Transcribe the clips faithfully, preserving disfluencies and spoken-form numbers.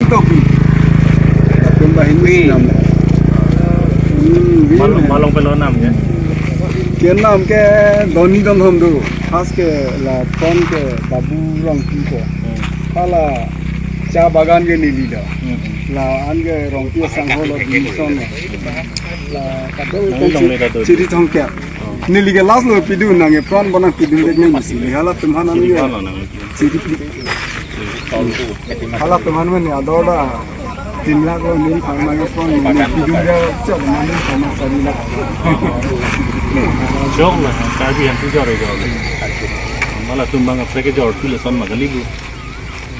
Topi. Lapen banghini Wi. Sinam. Hmm, Wi. Malong, malong pelo nam ya. Kenam ke Doni Donhom do. Khas ke la pon ke Babu Rongpi ko. Hmm. Hala cha bagan ke neli do. Hmm. La-an ke Rongpi asangho lo Dimson. La kadol Nang ke long le kadol. Chiri Thongkep. Oh. Neli ke last lo pidun nang ke pon bonang pidun dek neli si. Halatum aphan Chiri nang ke. Pon lo nang. Chiri pi. Hala teman mene ador da tin lakh lo neli pharma ke pon neli pidun dia chok mane pharma sari lakh. Jok la, Karbi yang tu jor jor. Mala tumbang apa ke jor tu leson magali bu.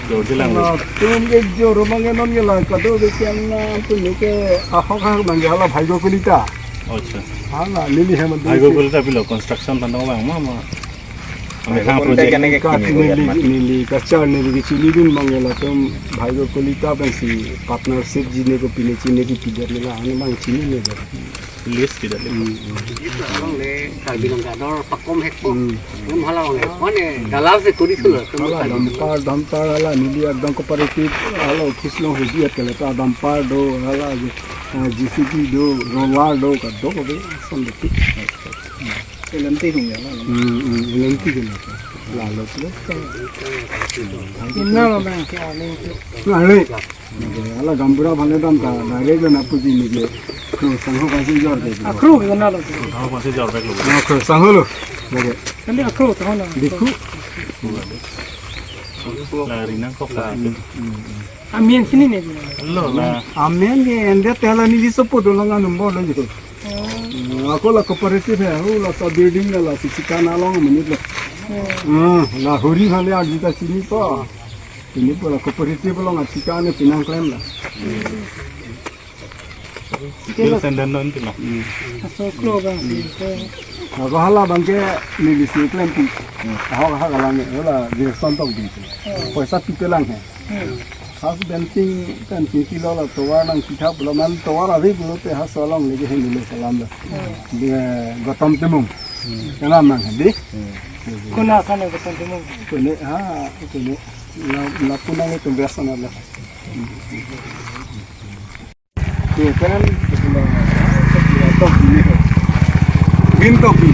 Jor jelang bu. Latum ke jor bang ke non ke la kado ke kian na tu nu ke ahok ahok bang ke hala bhai go kulita. Oh, acha. Hala neli hemat Bhai go kulita pilo construction tandang bang mama. Ami Bhai thang go project. Kulita kene ke Ka kini neli, go neli kachar neli ke chinidun bang ke latum bhai go kulita bang si partnership jine ko pine chine ki pidet nila anu bang chinine ber. List tidak list. Hmm, hmm. Along le Karbi Anglong ador pakom hekpo. Hmm. Num hala le. Mane dalal se kuri sulo. Hala dumper, dumper hala neli ekdom cooperative hala office lo hedi at kele ta dumper do hala, eh, J C B do roller do kado ko be son de. L M T hung ya la. Hmm, hmm, L M T ke na. La lo lo ka. Inna lo bang ke ale. Ale. Ala gaonbura bhale dam ta direct lo na puji ni ke. Kro sangho kasi jor de. Akro ke na lo. Sangho kasi jor de lo. Na kro sangho lo. Lagi. Kali akro to na. Dikhu. La rinang kok la. Hmm, hmm, hmm. Amen sini ne. Lo la. Amen ke ende tela ni di sopo do langa number lo jiko. Hmm, ako la cooperative he, hu la sa building la la si chikan along minit lo. Hmm, la huri bhale agita chinipo. Chinipo la cooperative along achikan ne pinang klem la. Bil senden non pila. Aso klo bang. Ako hala bang ke neli si klem pi. Ahok ahok alang he, hala Wilson tong pi. Poisa pi pelang he. Has benting kan tingki lo la tovar nang pitha pulo man tovar ave pulote has along legi he nilo salam lo. Dia Gautam Timung. Kenam nang di. Kuna sana Gautam Timung. Kune ha kune la la punang itu biasa na la. Ke kan topi ni. Bin topi.